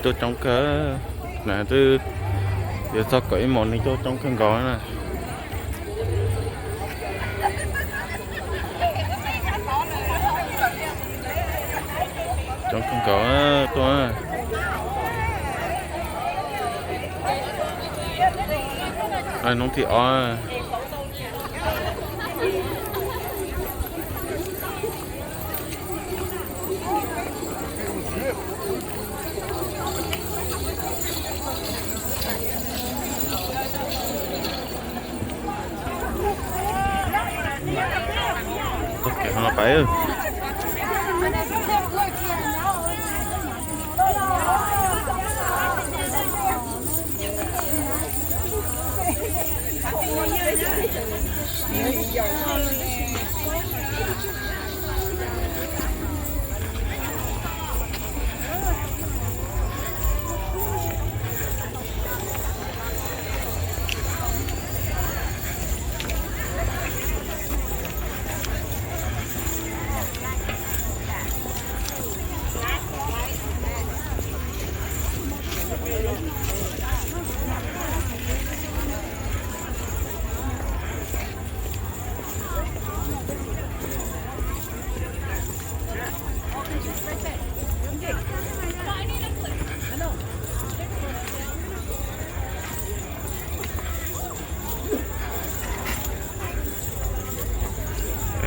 Tuaj coob kawg, na twb yuav txog kaum ib moos neeg tuaj coob kawg nkaus na. Coob kawg nkaus tuaj. Hnub thib ob. Txoj kev no pais.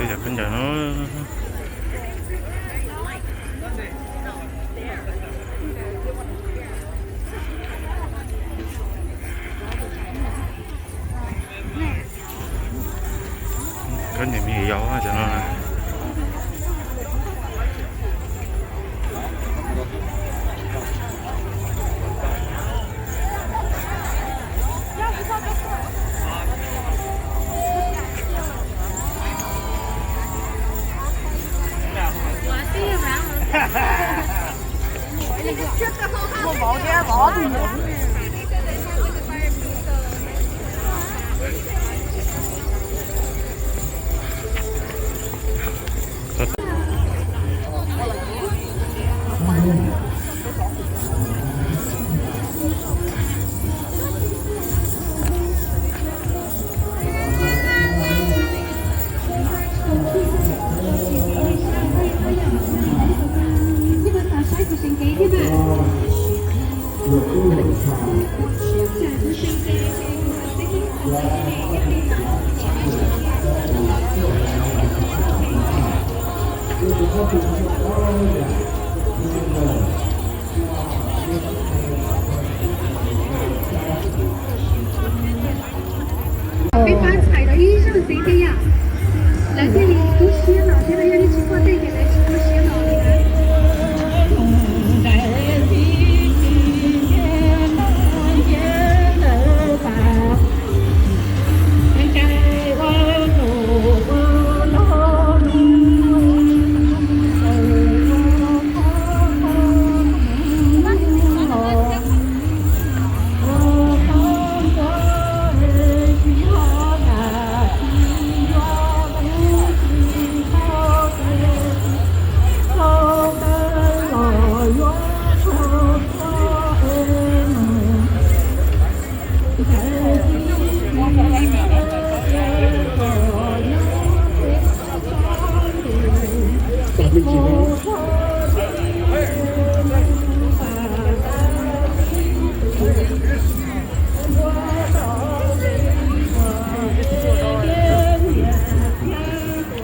Yog khaub ncaws no. Khaub ncaws me nyuam yaus cov no. Peb pab txhais rau ib zaug ntxiv thiab yom. Lawv thiaj li tu siab los thiab, lawv yog li tsis muaj tej ces lawv tsis tu siab los li na.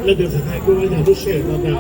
Leej twg xav thaij kuj ib tag lub sij hawm no ntag.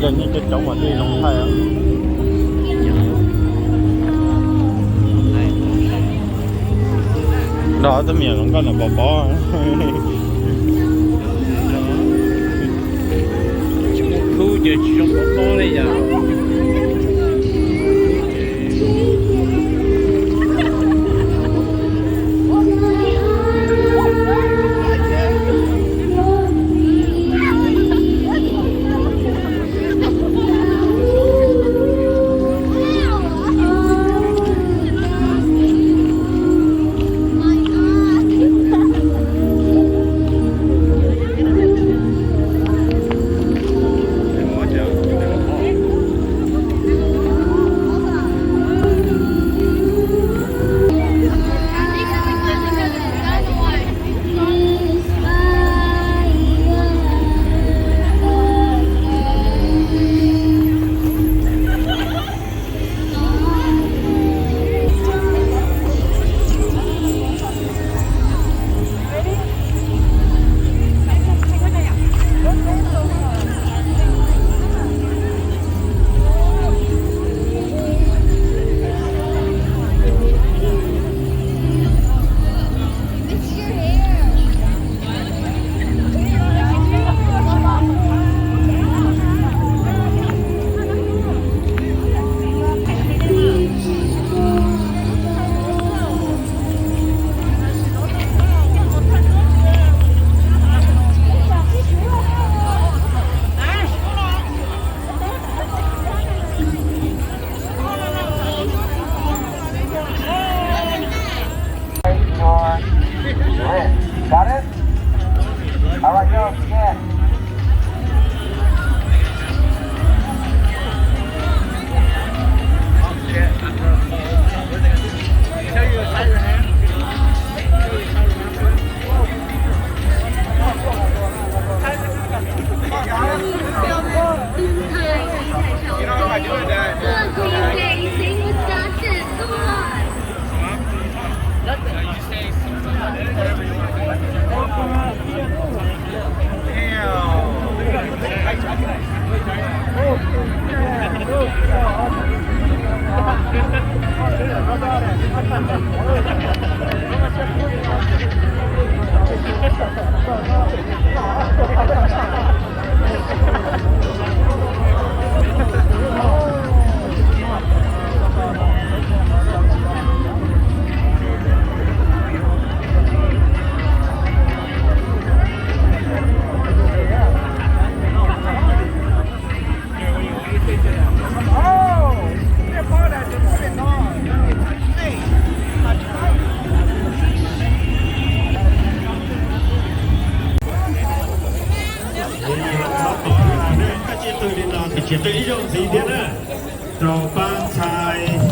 Yog nyob coob coob mas thiaj zoo thaij. Nrog ob tug me nyuam hluas nkauj no pov pov. Tsis muaj khub ces tsis zoo pov pob li yom. Got it? All right, go again. Tsis qw ib zaug ntxiv thiab na, rau pab ntxhais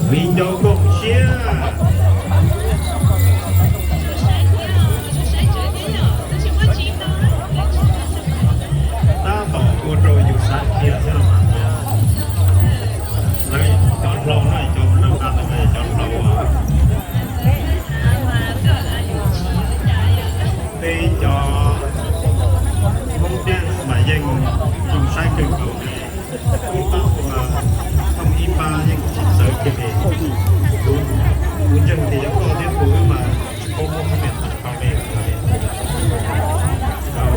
viv ncaus koom siab. Tab tom ua rau yus xav qhia xwb los mas. Lawv cov hlau na, cov hlau na, cov hlau. Peb cov Hmoob dance mas yeej zoo saib kawg nkaus li. Ib pab ua thooj ib pab yeej tsis txawv kiag li. Kuv ntseeg tias yog koj thiab kuv wb mas tsis paub muab hmoob dance tau li.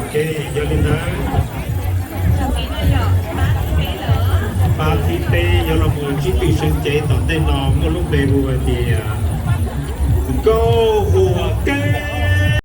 Ok, yog li ntawd, pab thib peb yuav los mus sib tw sawv cev tom ntej no muaj lub npe hu hais tias